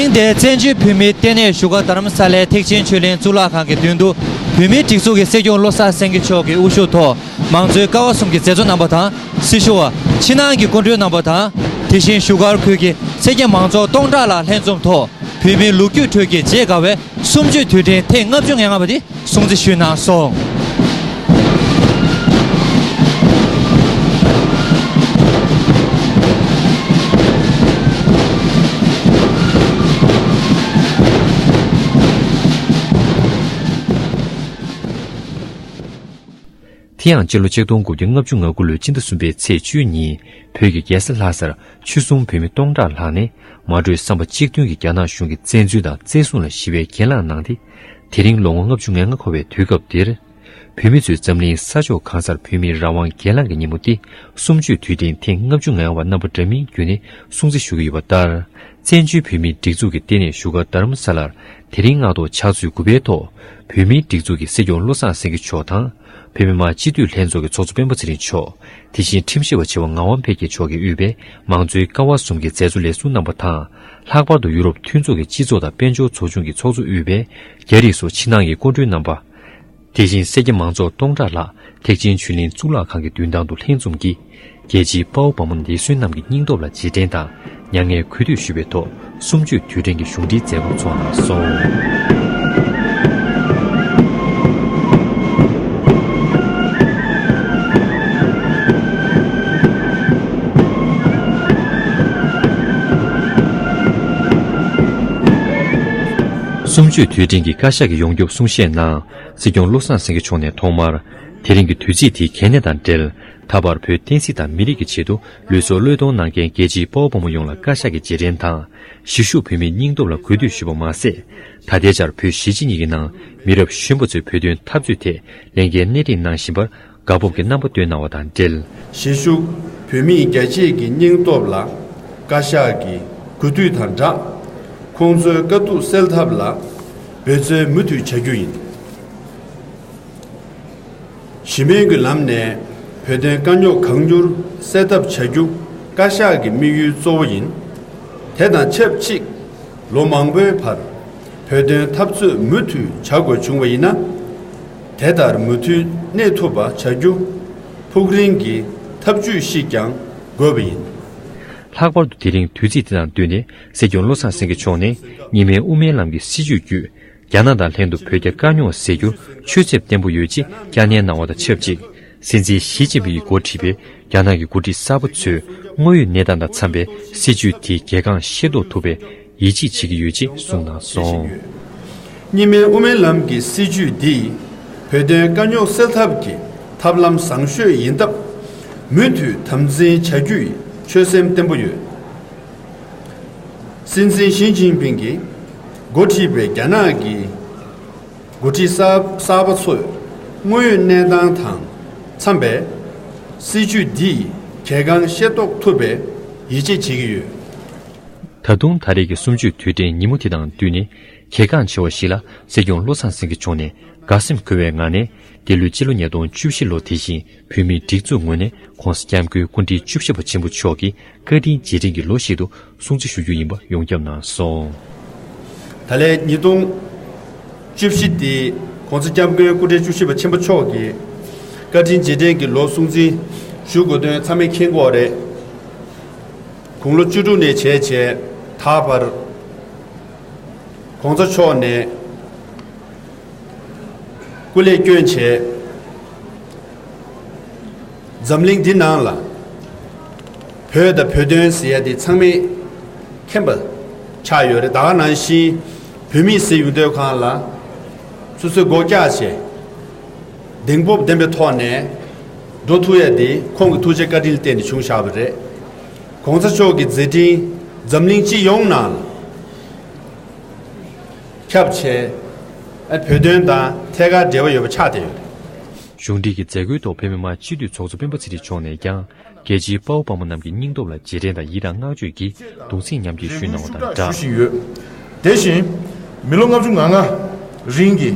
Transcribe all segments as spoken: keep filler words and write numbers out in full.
ཐེངས་འདིའི་བཙན་བྱོལ་བོད་མིའི་ལྟེ་གནས་བཞུགས་སྒར་རྡ་རམ་ས་ལའི་ཐེག་ཆེན་ཆོས་གླིང་གཙུག་ལག་ཁང་གི་མདུན་དུ། བོད་མིའི་སྒྲིག་འཛུགས་ཀྱི་སྲིད་སྐྱོང་བློ་བཟང་སེང་གེ་མཆོག་གི་དབུ་བཞུགས་ཐོག་མང་གཙོའི་ཀ་བ་གསུམ་གྱི་མཛད་གཙོ་རྣམ་པ་དང་། སྲི་ཞུ་བ། ཕྱི་ནང་གི་སྐུ་མགྲོན་རྣམ་པ་དང་། དེ་བཞིན་བཞུགས་སྒར་ཁུལ་གྱི་སེར་སྐྱ་མང་ཚོགས་སྟོང་ཕྲག་ལྷག་ལྷན་འཛོམས་ཐོག་བོད་མིའི་ལོ་རྒྱུས་ཁྲོད་ཀྱི་བརྗེད་དཀའ་བའི་གསུམ་བཅུའི་དུས་དྲན་ཐེངས་ལྔ་བཅུ་ང་ལྔ་པ་དེ་སྲུང་བརྩི་ཞུས་གནང་སོང་། དེ་ཡང་སྤྱི་ལོ་ཆིག་སྟོང་དགུ་བརྒྱ་ལྔ་བཅུ་ང་དགུ་ལོའི་སྤྱི་ཟླ་གསུམ་པའི་ཚེས་བཅུ་ཉིན། བོད་ཀྱི་རྒྱལ་ས་ལྷ་སར་ཆོལ་གསུམ་བོད་མི་སྟོང་ཕྲག་ལྷག་ནས། མ་གྲོས་བསམ་པ་གཅིག་མཐུན་གྱིས་རྒྱ་ནག་གཞུང་གི་བཙན་འཛུལ་དང་བཙན་བཟུང་ལ་ཞི་བའི་གྱེན་ལངས་གནང་སྟེ། དེ་རིང་ལོ་ངོ་ལྔ་བཅུ་ང་ལྔ་འཁོར་བའི་དུས་སྐབས་འདིར། བོད་མི་ཚོས་འཛམ་གླིང་ས་ཕྱོགས་གང་སར་བོད་མིའི་རང་དབང་གྱེན་ལངས་ཀྱི་ཉིན་མོ་སྟེ། གསུམ་བཅུའི་དུས་དྲན་ཐེངས་ལྔ་བཅུ་ང་ལྔ་པ་རྣམ་པ་འདྲ་མིན་བརྒྱུད་ནས་སྲུང་བརྩི་ཞུ་གི་ཡོད་པ་ལྟར། བཙན་བྱོལ་བོད་མིའི་སྒྲིག་འཛུགས་ཀྱི་ལྟེ་གནས་བཞུགས་སྒར་རྡ་རམ་ས་ལར། དེ་རིང་སྔ་དྲོ་ཕྱག་ཚོད་དགུ་པའི་ཐོག་བོད་མིའི་སྒྲིག་འཛུགས་ཀྱི་སྲིད་སྐྱོང་བློ་བཟང་སེང་གེ་མཆོག་དང་། བོད་མི་མང་སྤྱི་འཐུས་ལྷན་ཚོགས་ཀྱི་ཚོགས་གཙོ་སྤེན་པ་ཚེ་རིང་མཆོག་དེ་བཞིན་ཁྲིམས་ཞིབ་པ་ཆེ་བ་ངག་དབང་འཕེལ་རྒྱས་མཆོག་གིས་དབུས་པའི་མང་གཙོའི་ཀ་བ་གསུམ་གྱི་མཛད་གཙོ་ལས་ཟུར་རྣམ་པ་དང་། ལྷག་པར་དུ་ཡུ་རོབ་མཐུན་ཚོགས་ཀྱི་སྤྱི་ཚོགས་དང་དཔལ་འབྱོར་ཚོགས་ཆུང་གི་ཚོགས་གཙོ་དབུས་པའི་རྒྱ་རིགས་སོགས་ཕྱི་ནང་གི་སྐུ་མགྲོན་རྣམ་པ། དེ་བཞིན་སེར་སྐྱ་མང་ཚོགས་སྟོང་ཕྲག་ལྷག་ཐེག་ཆེན་ཆོས་གླིང་གཙུག་ལག་ཁང་གི་མདུན་ཐང་དུ་ལྷན་འཛོམས་ཀྱིས། རྒྱལ་གཅེས་དཔའ་བོ་དཔའ་མོ་འདས་གསོན་རྣམས་ཀྱི་སྙིང་སྟོབས་ལ་རྗེས་དྲན་དང་མྱ་ངན་གུས་འདུད་ཞུ་བའི་ཐོག་གསུམ་བཅུའི་དུས་དྲན་གྱི་གཞུང་འབྲེལ་མཛད་སྒོ་ཚོགས་གནང་སོང་། གསུམ་བཅུའི་དུས་དྲན་གྱི་བཀའ་ཤག་གི་ཡོངས་ཁྱབ་གསུང་བཤད་ནང་། སྲིད་སྐྱོང་བློ་བཟང་སེང་གེ་མཆོག་ནས་ཐོག་མར། དེ་རིང་གི་དུས་ཚིགས་དེའི་གལ་གནད་དང་འབྲེལ། ད་བར་བོད་བསྟན་སྲིད་དང་མི་རིགས་ཀྱི་ཆེད་དུ་ལུས་སྲོག་བློས་གཏོང་གནང་མཁན་རྒྱལ་གཅེས་དཔའ་བོ་དཔའ་མོ་ཡོངས་ལ་བཀའ་ཤག་གི་རྗེས་དྲན་དང་། གཞིས་བཞུགས་བོད་མིའི་སྙིང་སྟོབས་ལ་གུས་འདུད་ཞུ་བ་མ་ཟད། ད་ལྟའི་ཆར་བོད་གཞིས་བྱེས་གཉིས་ཀྱི་ནང་མི་རབས་གཞོན་པ་ཚོས་བོད་དོན་འཐབ་རྩོད་ཐད་ལས་འགན་སྣེ་ཁྲིད་གནང་བཞིན་པར་དགའ་སྤོབས་ཀྱི་རྣམ་པ་བཏོན་གནང་བ་དང་འབྲེལ། གཞིས་བཞུགས་བོད་མིའི་རྒྱལ་གཅེས་ཀྱི་སྙིང་སྟོབས་ལ་བཀའ་ཤག་གི་གུས་འདུད་དང་སྦྲགས། ཁོང་ཚོའི་དཀའ་སྡུག་སེལ་ཐབས་ལ་འབད་རྩོལ་མུ་མཐུད་བྱ་རྒྱུ་ཡིན། ཞི་མོལ་གྱི་ལམ་ནས་བོད་དོན་དཀའ་རྙོག་གང་མྱུར་སེལ་ཐབས་བྱ་རྒྱུ་བཀའ་ཤག་གི་དམིགས་ཡུལ་གཙོ་བོ་ཡིན། དེ་དང་ཆབས་ཅིག་ལོ་མང་པོའི་བར་བོད་དོན་འཐབ་རྩོད་མུ་མཐུད་བྱ་དགོས་བྱུང་བ་ཡིན་ན། དེ་ལྟར་མུ་མཐུད་གནས་ཐུབ་པ་བྱ་རྒྱུ་ཕུགས་རིང་གི་ཐབས་ཇུས་ཤིག་ཀྱང་དགོས་པ་ཡིན། ལྷག་པར་དུ་དེ་རིང་དུས་ཚིགས་དེ་དང་བསྟུན་ནས་སྲིད་སྐྱོང་བློ་བཟང་སེང་གེ་མཆོག་ནས་གཉིས་སྨན་དབུ་མའི་ལམ་གྱི་སྲིད་བྱུས་བརྒྱུད། རྒྱ་ནག་དང་ལྷན་དུ་བོད་རྒྱ་དཀའ་རྙོག་སེལ་རྒྱུར་ཆོད་སེམས་བརྟན་པོ་ཡོད་ཅེས་བསྐྱར་ནན་གནང་བ་དང་ཆབས་ཅིག་སྲིད་འཛིན་ཞི་ཅིན་ཕིང་གིས་འགོ་ཁྲིད་པའི་རྒྱ་ནག་གི་འགོ་ཁྲིད་གསར་པ་ཚོས་དངོས་ཡོད་གནས་སྟངས་དང་འཚམས་པའི་སྲིད་བྱུས་དེའི་གལ་འགངས་ཤེས་རྟོགས་ཐུབ་པའི་ཡིད་ཆེས་བྱེད་ཀྱི་ཡོད་ཅེས་གསུངས་གནང་སོང་། གཉིས་སྨན་དབུ་མའི་ལམ་གྱི་སྲིད་བྱུས་འདིས་བོད་དོན་དཀའ་རྙོག་སེལ་ཐབས་ཀྱི་ཐབས་ལམ་བཟང་ཤོས་ཡིན་སྟབས། མུ་མཐུད་དམ་འཛིན་བྱ་རྒྱུ་ཡི་ཆོད་སེམས་བརྟན་པོ་ཡོད། སྲིད་འཛིན་ཞི་ཅིན་ཕིང་གིས་འགོ་ཁྲིད་པའི་རྒྱ་ནག་གི་འགོ་ཁྲིད་གསར་གསར་པ་ཚོས་དངོས་ཡོད་གནས་སྟངས་དང་འཚམས་པའི་སྲིད་བྱུས་འདིས་གལ་འགངས་ཤེས་རྟོགས་ཐུབ་པའི་ཡིད་ཆེས་བྱེད་ཀྱི་ཡོད། ད་དུང་ད་རེས་ཀྱི་གསུམ་བཅུའི་དུས་དྲན་ཉིན་མོ་དེ་དང་བསྟུན་ནས་གལ་འགངས་ཆེ་བ་ཞིག་ལ་སྲིད་སྐྱོང་བློ་བཟང་སེང་གེ་མཆོག་ནས་དགའ་སེམས་འཁོལ་བའི་ངང་ནས་འདི་ལོའི་སྤྱི་ལོ་ཉིས་སྟོང་བཅུ་བཞི་ལོ་དེ་བཞིན་བོད་མིའི་སྒྲིག་འཛུགས་ངོས་ནས་༸གོང་ས་༸སྐྱབས་མགོན་སྐུ་ཕྲེང་བཅུ་བཞི་པ་ཆེན་པོ་མཆོག་གི་བཀའ་དྲིན་རྗེས་དྲན་གྱི་ལོ་ཞིག་ཏུ་སྲུང་བརྩི་ཞུ་རྒྱུ་ཡིན་པ་ཡོངས་ཁྱབ་གནང་སོང་། ད་ལན་ཉིས་སྟོང་བཅུ་བཞི་འདི་༸གོང་ས་༸སྐྱབས་མགོན་སྐུ་ཕྲེང་བཅུ་བཞི་པ་ཆེན་པོ་མཆོག་གི་བཀའ་དྲིན་རྗེས་དྲན་གྱི་ལོ་སྲུང་བརྩི་ཞུ་དགོས་དོན་ཚང་མས་མཁྱེན་གྱི་ཡོད་རེད། དགུང་ལོ་བཅུ་དྲུག་ནས་བྱས་བྱས་ད་བར་༸གོང་ས་མཆོག་ནས་སྐུ་ལས་བསྐྱོན་བྱས། འཛམ་གླིང་འདི་ནང་ལ་བོད་དང་བོད་དོན་ཟེར་ཡ་དེ་ཚང་མས་མཁྱེན་པ་ཆགས་ཡོད་རེད། ད་ག་ནང་བཞིན་བོད་མི་ཟེར་ཡོང་དུས་སྒང་ལ་སོ་སོའི་མགོ་བཀྱག་བྱས་གདེང་སྤོབས་ལྡན་པའི་ཐོག་ནས་འགྲོ་ཐུབ་ཡ་དེ་ཁོང་གི་ཐུགས་རྗེ་བཀའ་དྲིན་ལ་བརྟེན་ནས་བྱུང་བཞག་པ་རེད། ༸གོང་ས་མཆོག་གི་མཛད་འཕྲིན་འཛམ་གླིང་སྤྱི་ཡོངས་ནང་ལ་ཁྱབ་བྱས། ཨ་བོད་དོན་དང་ཐད་ཀར་འབྲེལ་བ་ཡོད་པ་ཆགས་བསྡད་ཡོད་རེད། གཞུང་འབྲེལ་གྱི་མཛད་སྒོའི་ཐོག་བོད་མི་མང་སྤྱི་འཐུས་ཚོགས་གཙོ་སྤེན་པ་ཚེ་རིང་མཆོག་ནས་ཀྱང་རྒྱལ་གཅེས་དཔའ་བོ་དཔའ་མོ་རྣམས་ཀྱི་སྙིང་སྟོབས་ལ་རྗེས་དྲན་དང་ཡི་རངས་བསྔགས་བརྗོད་ཀྱིས་གདུང་སེམས་མཉམ་སྐྱེད་ཞུས་གནང་བ་དང་སྦྲགས། ཞུ་བཞིན་ཡོད། དེ་བཞིན་མི་ལོ་ལྔ་བཅུ་ང་ལྔ་རིང་གི་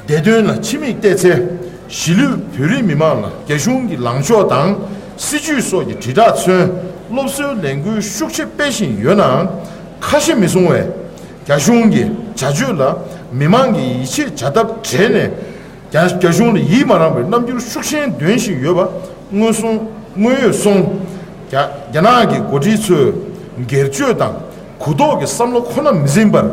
བདེ་དོན་ལ་ཕྱི་མིག་བལྟས་ཚེ། གཞིས་ལུས་བོད་རིགས་མི་མང་ལ་རྒྱ་གཞུང་གི་ལངས་ཕྱོགས་དང་སྲིད་བྱུས་སོགས་ཀྱི་དྲིལ་བསྒྲགས་མཚོན་སློབ་གསོའི་ལས་འགུལ་ཤུགས་ཆེ་སྤེལ་བཞིན་ཡོད་ནའང་། ཁ་ཞེ་མི་གསུང་བས། རྒྱ་གཞུང་གི་བྱ་སྤྱོད་ལ་མི་མང་གིས་ཡིད་ཆེས་བྱ་ཐབས་བྲལ་ནས། རྒྱ་རྒྱ་གཞུང་ལ་ཡིད་མ་རངས་པའི་རྣམ་འགྱུར་ཤུགས་ཆེན་འདོན་བཞིན་ཡོད་པ་མངོན་སུམ་མངོན་ཡོད་གསུངས། རྒྱ་རྒྱ་ནག་གི་འགོ་ཁྲིད་ཚོས་སྒེར་གཅོད་དང་གུ་དོག་གི་བསམ་བློ་ཁོ་ན་མི་འཛིན་པར།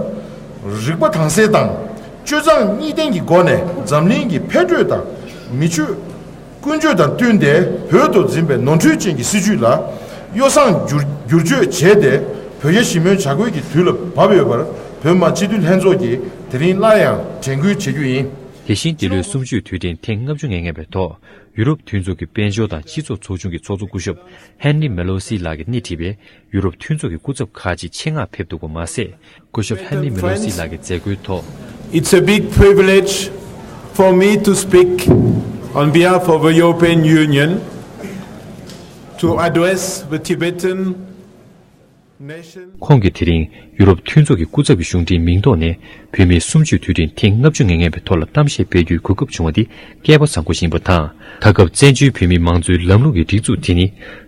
རིག་པ་དྭངས་གསལ་དང་། སྤྱོད་བཟང་གཉིས་ལྡན་གྱི་སྒོ་ནས་འཛམ་གླིང་གི་འཕེལ་འགྲོས་དང་མི་ཆོས་ཀུན་སྤྱོད་དང་བསྟུན་ཏེ་བོད་དུ་འཛིན་པའི་ནོར་འཁྲུལ་ཅན་གྱི་སྲིད་བྱུས་ལ་གཡོ་བསྲང་བསྒྱུར་བསྒྱུར་བཅོས་བྱས་ཏེ། བོད་རྒྱ་ཞི་མོལ་བྱ་དགོས་ཀྱི་དུས་ལ་བབས་ཡོད་པར་བོད་མི་མང་སྤྱི་འཐུས་ལྷན་ཚོགས་ཀྱིས་དེ་རིང་སླར་ཡང་དྲན་སྐུལ་བྱེད་རྒྱུ་ཡིན། དེ་བཞིན་འདི་ལོའི་གསུམ་བཅུའི་དུས་དྲན་ཐེངས་ལྔ་བཅུ་ང་ལྔ་པའི་ཐོག་ཡུ་རོབ་མཐུན་ཚོགས་ཀྱི་དཔལ་འབྱོར་དང་སྤྱི་ཚོགས་ཚོགས་ཆུང་གི་ཚོགས་གཙོ་སྐུ་ཞབས་ཧན་རི་མེ་ལོ་སི་ལགས་ཀྱིས་སྣེ་ཁྲིད་པའི་ཡུ་རོབ་མཐུན་ཚོགས་ཀྱི་སྐུ་ཚབ་ཁག་ཅིག་ཆེད་མངགས་ཕེབས་འདུག་པ་མ་ཟད། སྐུ་ཞབས་ཧན་རི་མེ་ལོ་སི་ལགས་ཀྱི་མཛད་སྒོའི་ཐོག It's a big privilege for me to speak on behalf of the European Union to address the Tibetan nation. ཁོང་གིས་དེ་རིང་ཡུ་རོབ་མཐུན་ཚོགས་ཀྱི་སྐུ་ཚབ་ཀྱི་གཞུང་འབྲེལ་མིང་ཐོག་ནས་བོད་མིའི་གསུམ་བཅུའི་དུས་དྲན་ཐེངས་ལྔ་བཅུ་ང་ལྔ་པའི་ཐོག་ལ་གཏམ་བཤད་སྤེལ་རྒྱུའི་གོ་སྐབས་བྱུང་བ་འདི་སྐལ་པ་བཟང་པོ་ཞིག་ཡིན་པ་དང་། ད་སྐབས་བཙན་བྱོལ་བོད་མིའི་མང་གཙོའི་ལམ་ལུགས་ཀྱི་སྒྲིག་འཛུགས་དེ་ནི་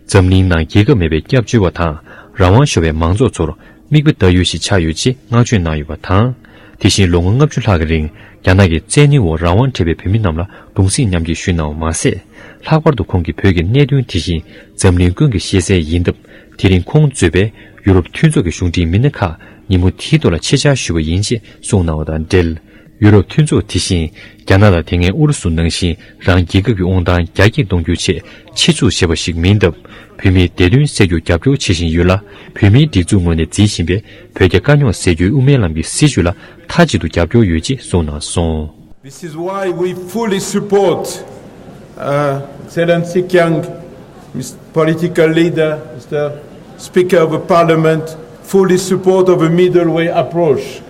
འཛམ་གླིང་ནང་རྒྱལ་ཁབ་མེད་པའི་སྐྱབས་བཅོལ་བ་དང་རང་དབང་ཤོར་བའི་མང་ཚོགས་ཚོར་མིག་དཔེ་ལྟ་ཡུལ་ཞིག་ཆགས་ཡོད་ཅེས་བསྔགས་བརྗོད་གནང་ཡོད་པ་དང་། དེ་བཞིན་ལོ་ངོ་ལྔ་བཅུ་ལྷག་གི་རིང་རྒྱ་ནག་གི་བཙན་གནོན་འོག་རང་དབང་བྲལ་བའི་བོད་མི་རྣམས་ལ་གདུང་སེམས་མཉམ་སྐྱེད་ཞུས་གནང་བ་མ་ཟད། ལྷག་པར་དུ་ཁོང་གིས་བོད་ཀྱི་གནད་དོན་དེ་བཞིན་འཛམ་གླིང་ཀུན་གྱིས་ཤེས་གསལ་ཡིན་སྟབས། དེ་རིང་ཁོང་གཙོས་པའི་ཡུ་རོབ་མཐུན་ཚོགས་ཀྱི་གཞུང་འབྲེལ་མི་སྣ་ཁག་ཉིན་མོ་དེའི་ཐོག་ལ་ཆེད་བཅར་ཞུས་པ་ཡིན་ཅེས་གསུངས་གནང་བ་དང་འབྲེལ། ཡུ་རོབ་མཐུན་ཚོགས་དེ་བཞིན་རྒྱ་ནག་དང་དེ་སྔའི་ཨུ་རུ་སུ་ནང་བཞིན་རང་རྒྱལ་ཁབ་ཀྱི་དབང་ཐང་རྒྱ་སྐྱེད་གཏོང་རྒྱུའི་ཆེད་ཆེད་འཛུགས་བྱས་པ་ཞིག་མིན་སྟབས། བོད་མིའི་བདེ་དོན་སེལ་རྒྱུར་རྒྱབ་སྐྱོར་བྱེད་བཞིན་ཡོད་ལ། བོད་མིའི་སྒྲིག་འཛུགས་ངོས་ནས་འཛིན་བཞིན་པའི་བོད་རྒྱ་དཀའ་རྙོག་སེལ་རྒྱུའི་དབུ་མའི་ལམ་གྱི་སྲིད་བྱུས་ལ་མཐའ་གཅིག་ཏུ་རྒྱབ་སྐྱོར་ཡོད་ཅེས་གསུངས་གནང་སོང་། This is why we fully support, uh, Zalewski Yang, Mister Political Leader, Mister Speaker of the Parliament, fully support of a middle way approach,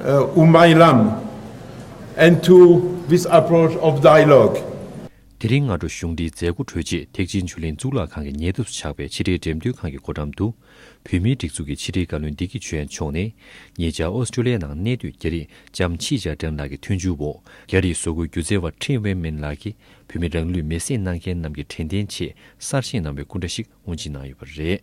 uh, Umailam, and to this approach of dialogue. དེ་རིང་སྔ་དྲོ་གཞུང་འབྲེལ་མཛད་སྒོ་གྲོལ་རྗེས་ཐེག་ཆེན་ཆོས་གླིང་གཙུག་ལག་ཁང་གི་ཉེ་འདབས་སུ་ཆགས་པའི་ཕྱི་དྲིལ་འགྲེམས་སྟོན་ཁང་གི་སྒོ་འགྲམ་དུ། བོད་མིའི་སྒྲིག་འཛུགས་ཀྱི་ཕྱི་དྲིལ་བཀའ་བློན་བདེ་སྐྱིད་ཆོས་དབྱངས་མཆོག་ནས་ཉེ་ཆར་ཨོ་སི་ཀྲོ་ལི་ཡའི་ནང་གནས་སྡོད་རྒྱ་རིགས་ལྕམ་ཆི་ཅཱ་ཀྲེན་ལགས་ཀྱི་མཐུན་འགྱུར་འོག་རྒྱ་རིགས་བཟོ་བཀོད་སྒྱུ་རྩལ་བ་ཁྲིན་ཝེ་མིན་ལགས་ཀྱིས་བོད་མི་རང་ལུས་མེར་སྲེག་གནང་མཁན་རྣམས་ཀྱི་དྲན་རྟེན་ཆེད་གསར་བཞེངས་གནང་བའི་སྐུ་འདྲ་ཞིག་དབུ་འབྱེད་གནང་ཡོད་པ་རེད།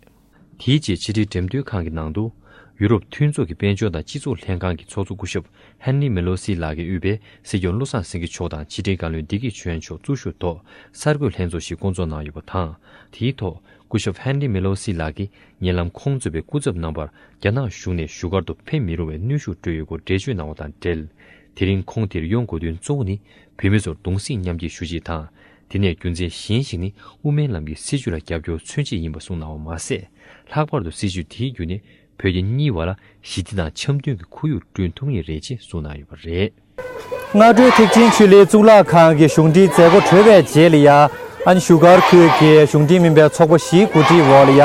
དེའི་རྗེས་ཕྱི་དྲིལ་འགྲེམས་སྟོན་ཁང་གི་ནང་དུ། ཡུ་རོབ་མཐུན་ཚོགས་ཀྱི་དཔལ་འབྱོར་དང་སྤྱི་ཚོགས་ལྷན་ཁང་གི་ཚོགས་གཙོ་སྐུ་ཞབས་ཧན་རི་མེ་ལོ་སི་ལགས་ཀྱིས་དབུས་པའི་སྲིད་སྐྱོང་བློ་བཟང་སེང་གེ་མཆོག་དང་ཕྱི་དྲིལ་བཀའ་བློན་བདེ་སྐྱིད་ཆོས་དབྱངས་མཆོག་གཙོ་བཞུགས་ཐོག་གསར་འགོད་ལྷན་ཚོགས་ཤིག་བསྐོང་ཚོགས་གནང་ཡོད་པ་དང་། དེའི་ཐོག་སྐུ་ཞབས་ཧན་རི་མེ་ལོ་སི་ལགས་ཀྱིས་ཉེ་ལམ་ཁོང་གཙོས་པའི་སྐུ་ཚབ་རྣམ་པར་རྒྱ་ནག་གཞུང་ནས་བཞུགས་སྒར་དུ་ཕེབས་མི་རུང་བའི་གནོན་ཤུགས་སྤྲོད་ཡོད་སྐོར་འགྲེལ་བརྗོད་གནང་བ་དང་འབྲེལ། དེ་རིང་ཁོང་དེར་ཡོང་དགོས་དོན་གཙོ་བོ་ནི་བོད་མི་ཚོར་གདུང་སེམས་མཉམ་སྐྱེད་ཞུ་ཆེད་དང་། དེ་ནས་རྒྱུ་མཚན་གཞན་ཞིག་ནི་དབུ་མའི་ལམ་གྱི་སྲིད་བྱུས་ལ་རྒྱབ་སྐྱོར་མཚོན་ཆེད་ཡིན་པ་གསུངས་གནང་བ་མ་ཟད། ལྷག་པར་དུ་སྲིད་བྱུས་དེའི་བརྒྱུད་ནས་བོད་རྒྱ་གཉིས་བར་ལ་ཞི་བདེ་དང་འཆམ་མཐུན་གྱི་ཁོར་ཡུག་བསྐྲུན་ཐུབ་ངེས་རེད་ཅེས་གསུངས་གནང་ཡོད་པ་རེད། སྔ་དྲོའི་ཐེག་ཆེན་ཆོས་གླིང་གཙུག་ལག་ཁང་གི་གཞུང་འབྲེལ་མཛད་སྒོ་གྲོལ་བའི་རྗེས་ལ་ཡ། ཨན་བཞུགས་སྒར་ཁུལ་གྱི་གཞུང་འབྲེལ་མིན་པའི་ཚོགས་པ་བཞིའི་གོ་སྒྲིག་འོག་ལ་ཡ།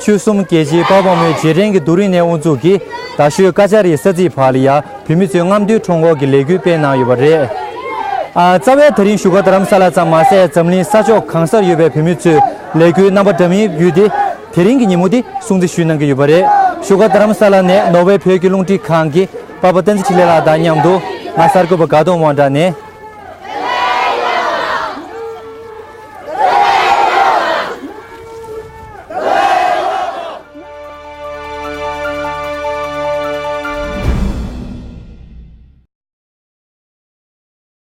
ཆོལ་གསུམ་རྒྱལ་སྤྱིའི་དཔའ་བོ་མོའི་རྗེས་དྲན་གྱི་རྡོ་རིང་ནས་དབུ་འཛུགས་ཀྱིས་རྡ་ཤོད་ཀ་ཅཱ་རིའི་ས་ཚིགས་བར་ལ་ཡ། བོད་མི་ཚོའི་རྔམ་སྟོན་ཁྲོམ་སྐོར་གྱི་ལས་འགུལ་སྤེལ་གནང་ཡོད་པ་རེད། ཨ། རྩ་བའི་ད་རིང་བཞུགས་སྒར་རྡ་རམ་ས་ལ་ཙམ་མ་ཟད་འཛམ་གླིང་ས་ཕྱོགས་གང་སར་ཡོད་པའི་བོད་མི་ཚོས་ལས་འགུལ་རྣམ་པ་འདྲ་མིན་བརྒྱུད་དེ། དེ་རིང་གི་ཉིན་མོ་འདི་སྲུང་བརྩི་ཞུས་གནང་གི་ཡོད་པ་རེད། བཞུགས་སྒར་རྡ་རམ་ས་ལ་ནས་ནོར་ཝེ་བོད་ཀྱི་རླུང་འཕྲིན་ཁང་གི་པ་པ་བསྟན་འཛིན་འཕྲིན་ལས་ལགས་དང་མཉམ་དུ། ང་གསར་འགོད་པ་དགའ་གདོང་དབང་གྲགས་ནས་